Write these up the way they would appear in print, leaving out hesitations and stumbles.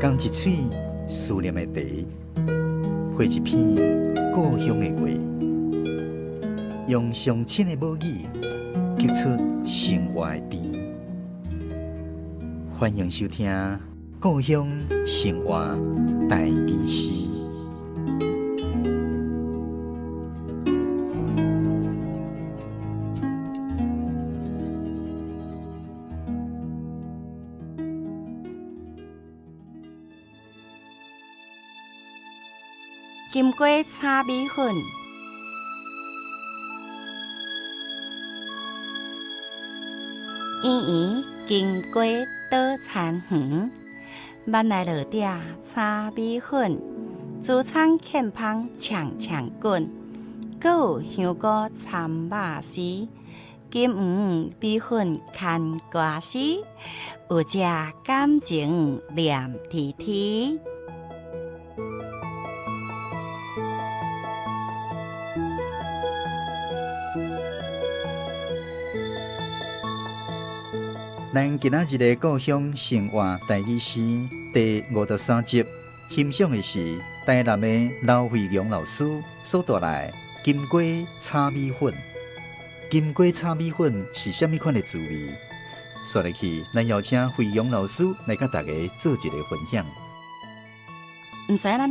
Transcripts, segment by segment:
仝一喙思念的茶，配一篇故鄉的話，用上親的母語，激出生活的甜。歡迎收聽《故鄉生活台語詩》。金瓜炒米粉，圓圓金瓜倒田園，万来落鼎炒米粉，竹葱芡芳呛呛滾，閣有香菇摻肉絲，金黃米粉牽歌絲，有食感情黏黐黐。咱今仔日的故鄉生活台語詩第53集，欣賞的是台南的劉惠陽老師所帶來的金瓜炒米粉。金瓜炒米粉是啥物款的滋味？煞落去，咱邀請惠陽老師來佮大家做一个分享。毋知影咱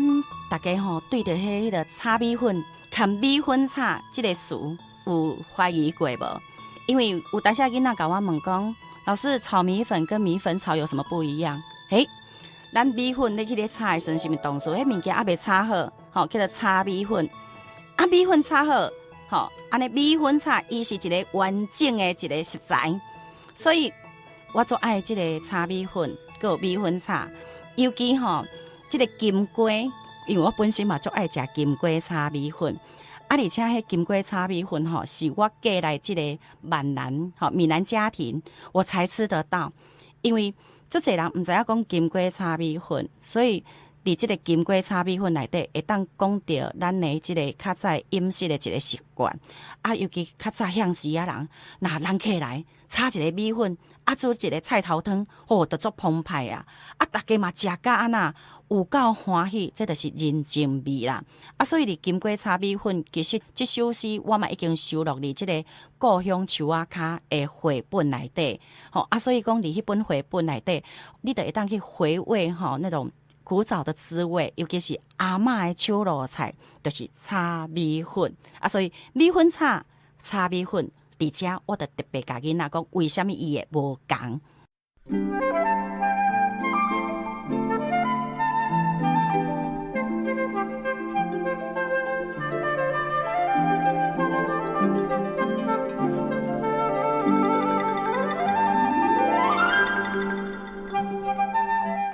大家吼對著彼个炒米粉、含米粉炒這个詞有懷疑過無？因為有當時囡仔共我問講，老師，炒米粉跟米粉炒有什麼不一樣？欸，咱米粉你去咧炒的時陣，是毋是當初彼物件猶未炒好，吼，叫做炒米粉。啊，米粉炒好，吼，按呢米粉炒，伊是一个完整的一个食材，所以我足愛這个炒米粉，閣有米粉炒，尤其吼，這個金瓜，因為我本身嘛足愛食金瓜炒米粉。啊，而且彼金瓜炒米粉吼，是我嫁來這個閩南吼閩南家庭，我才吃得到。因為足濟人毋知影講金瓜炒米粉，所以佇這個金瓜炒米粉內底，會當講著咱的這个較早飲食的一个習慣。啊，尤其較早鄉時仔人，若人客來炒一个米粉，啊煮一个菜頭湯，吼，就足澎湃啊！啊，逐家嘛食甲按怎？有夠歡喜，這就是人情味啦。啊，所以佇金瓜炒米粉，其實這首詩我嘛已經收錄佇這个故鄉樹仔跤的繪本內底。吼，啊，所以講佇彼本繪本內底，你就會當去回味吼那種古早的滋味，尤其是阿嬤的手路菜，就是炒米粉。啊，所以米粉炒炒米粉，佇遮我就特別共囡仔講，為啥物伊會無仝？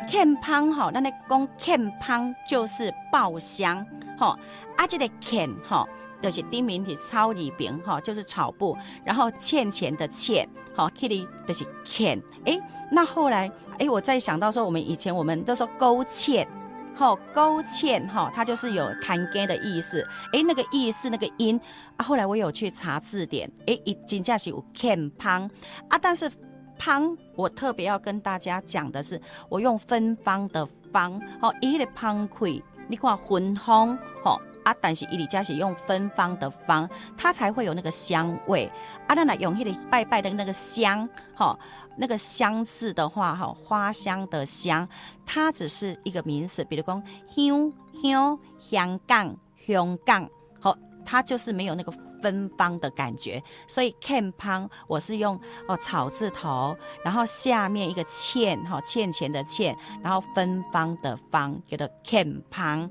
芡芳吼，咱咧講芡芳就是爆香吼，啊，這个芡吼，就是頂面是草字邊吼，就是草部，然後欠錢的欠，吼，彼个就是芡。欸，那後來，欸，我再想到說，我們以前我們都說勾芡，吼，勾芡吼，它就是有牽羹的意思。欸，那個意思那個音啊，後來我有去查字典，欸，伊真正是有芡芳啊，但是芳，我特別要跟大家講的是，我用芬芳的芳，吼，伊彼个芳氣，你看芬芳，吼，啊，但是伊佇遮是用芬芳的芳，它才會有那個香味。啊，咱若用彼个拜拜的那個香，吼，那個香字的話，吼，花香的香，它只是一個名詞，比如講香香香港香港，吼，它就是沒有那個芬芳的感覺。所以芡芳我是用哦草字頭，然後下面一個欠，吼，欠錢的欠，然後芬芳的芳，叫做芡芳。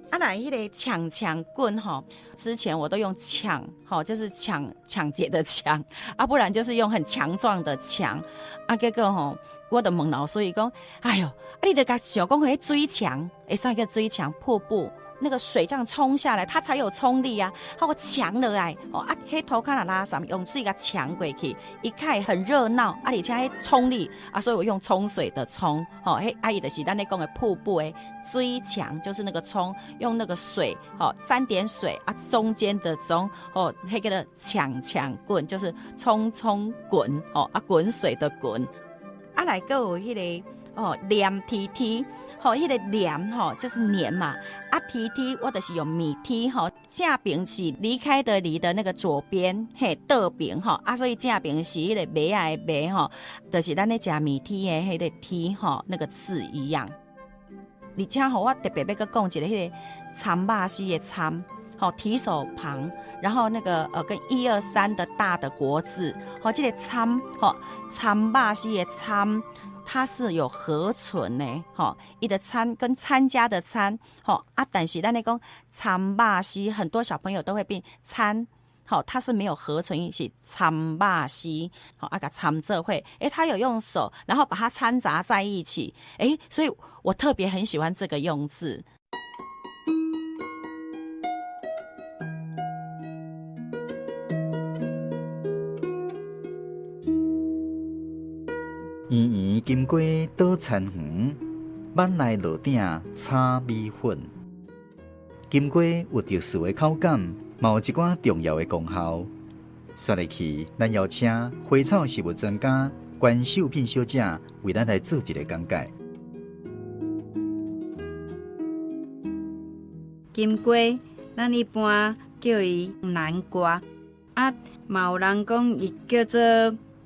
啊，來彼个搶搶棍吼，之前我都用搶吼，就是搶搶劫的搶，啊，不然就是用很強壯的強。啊，結果吼，我就問老師伊講，哎喲，啊，你著共想講彼水牆，會使叫水牆瀑布。那個水這樣衝下來，它才有衝力啊！好，牆落來，哦啊，彼塗跤若垃圾用水共牆過去，一看很熱鬧，啊，而且彼衝力啊，所以我用沖水的沖，吼，彼啊伊就是咱咧講的瀑布的水牆，就是那個沖，用那個水，吼，三點水啊，中間的中，哦，彼个搶搶滾，就是沖沖滾，哦啊，滾水的滾，啊來閣有彼个。哦，黏 T T，吼，彼個黏吼就是黏嘛，啊 T T 我就是用米梯吼，正爿是離開的離的那個左邊，嘿，倒爿吼，啊所以正爿是彼個麥仔的麥吼，就是咱咧食米梯的彼個梯吼，那個字一樣。而且吼，我特別欲閣講一個彼個摻肉絲的摻，吼提手旁，然後那個跟一二三的大的國字，吼這個摻吼摻肉絲的摻。它是有合存的，吼，伊的參跟參加的參，吼啊，但是咱咧講摻肉絲，很多小朋友都會變參，吼，它是沒有合成一起摻肉絲，吼啊，共摻做伙，欸，他有用手，然後把它摻雜在一起，欸，所以我特別很喜歡這個用字。圓圓金瓜倒田園，挽來落鼎炒米粉。金瓜有特殊的口感，嘛有一寡重要的功效。煞落去，咱邀請花草食物專家關秀品小姐為咱來做一个講解。金瓜，咱一般叫伊南瓜，啊，嘛有人講伊叫做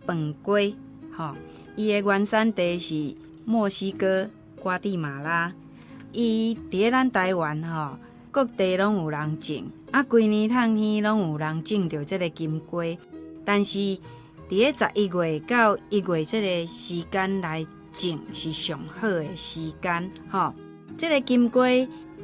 飯瓜，吼。伊的原產地是墨西哥瓜地馬拉，伊佇咧咱台灣吼，各地攏有人種，啊，規年冬天攏有人種著這个金瓜。但是佇咧11月到1月這个時間來種是上好的時間，吼。這个金瓜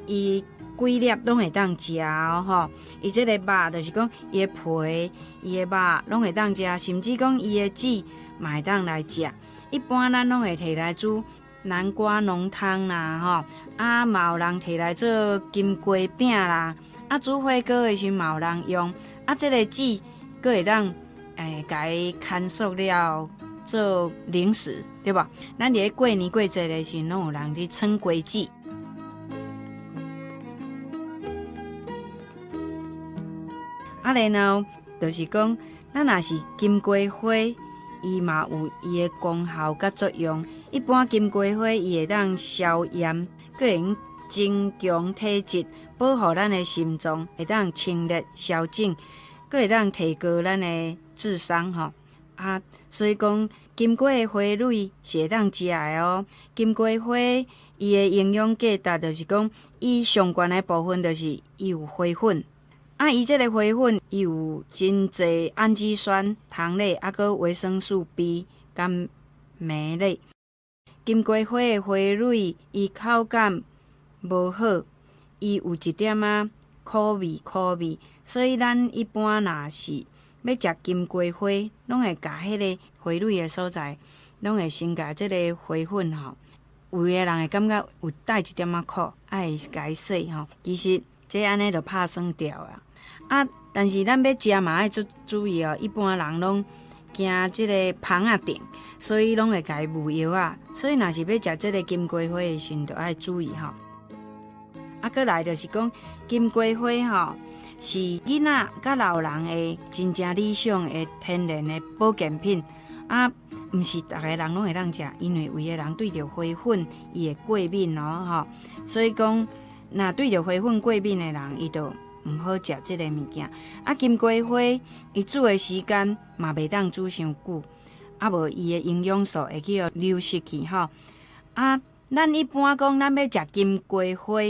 伊規粒攏會當食哦，吼。伊這个肉就是講伊的皮、伊的肉攏會當食，甚至講伊的籽嘛會當來食。一般咱攏會提來煮南瓜濃湯啦，吼，啊嘛有人提來做金瓜餅啦，啊煮火鍋的時陣嘛有人用，啊這个籽閣會當共伊乾縮了做零食，對無？咱佇咧過年過節的時陣，攏有人佇汆瓜子。啊，然後就是講，咱若是金瓜花，伊嘛有伊的功效佮作用。一般金瓜花伊會當消炎，閣會用增強體質，保護咱的心臟，會當清熱消腫，閣會當提高咱的智商吼。啊，所以講金瓜的花蕊是會當食的哦。金瓜花伊的營養價值就是講，伊上懸的部分就是伊有花粉。啊，伊這个花粉伊有真濟氨基酸、糖類，啊，閣維生素 B 佮酶類。金瓜花的花蕊，伊口感無好，伊有一點仔苦味，苦味。所以咱一般若是欲食金瓜花，攏會共彼个花蕊的所在，攏會先共這个花粉吼。有的人會感覺有帶一點仔苦，愛共伊洗吼。其實這按呢就拍算掉啊。啊，但是咱欲食嘛愛注意哦。一般人攏驚這个芳仔頂，所以攏會共伊霧藥仔。所以若是欲食這个金瓜花的時陣，就愛注意吼。啊，閣來就是講金瓜花吼，是囡仔佮老人的真正理想的天然的保健品。啊，毋是逐个人攏會當食，因為有的人對著花粉伊會過敏哦吼。所以講，若對著花粉過敏的人，伊就毋好食這个物件。啊，金瓜花伊煮的時間嘛袂當煮傷久，啊無伊的營養素會去予流失去吼。啊，咱一般講咱欲食金瓜花，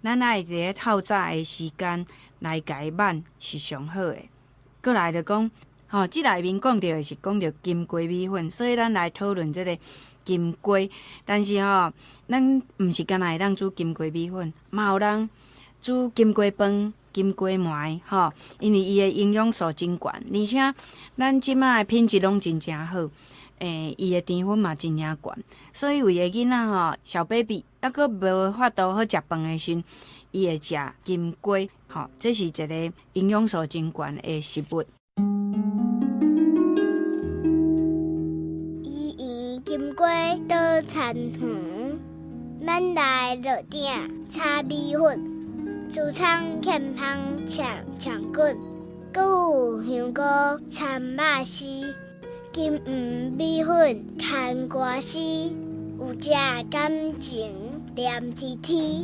咱愛佇咧透早的時間來共伊挽是上好的。閣來就講，吼，這內面講著的是講著金瓜米粉，所以咱來討論這个金瓜。但是吼，咱毋是干焦會當煮金瓜米粉，嘛有人煮金瓜飯、金瓜糜吼，因為伊的營養素真懸，而且咱這馬的品質攏真正好，伊的澱粉嘛真正懸，所以有的囡仔吼，小 baby 猶閣無法度好食飯的時陣，伊會食金瓜，吼，這是一个營養素真懸的食物。圓圓金瓜倒田園，挽來落鼎炒米粉。櫥窗欠芳摵摵滾，閣有香菇摻肉絲，金黃米粉牽歌絲。有這感情黏黐黐。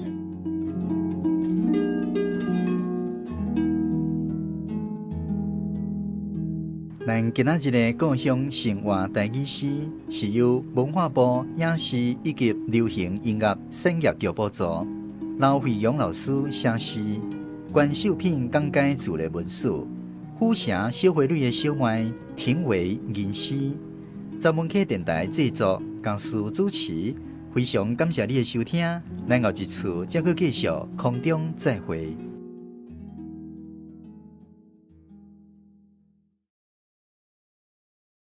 咱今仔日的故鄉生活台語詩，是由文化部影視以及流行音樂產業局補助，劉惠陽老師寫詩，關秀品講解自的文字，府城小花蕊的小妹婷維吟詩，十文溪電台製作，江蘇主持，非常感謝你的收聽，咱後一次再閣繼續空中再會。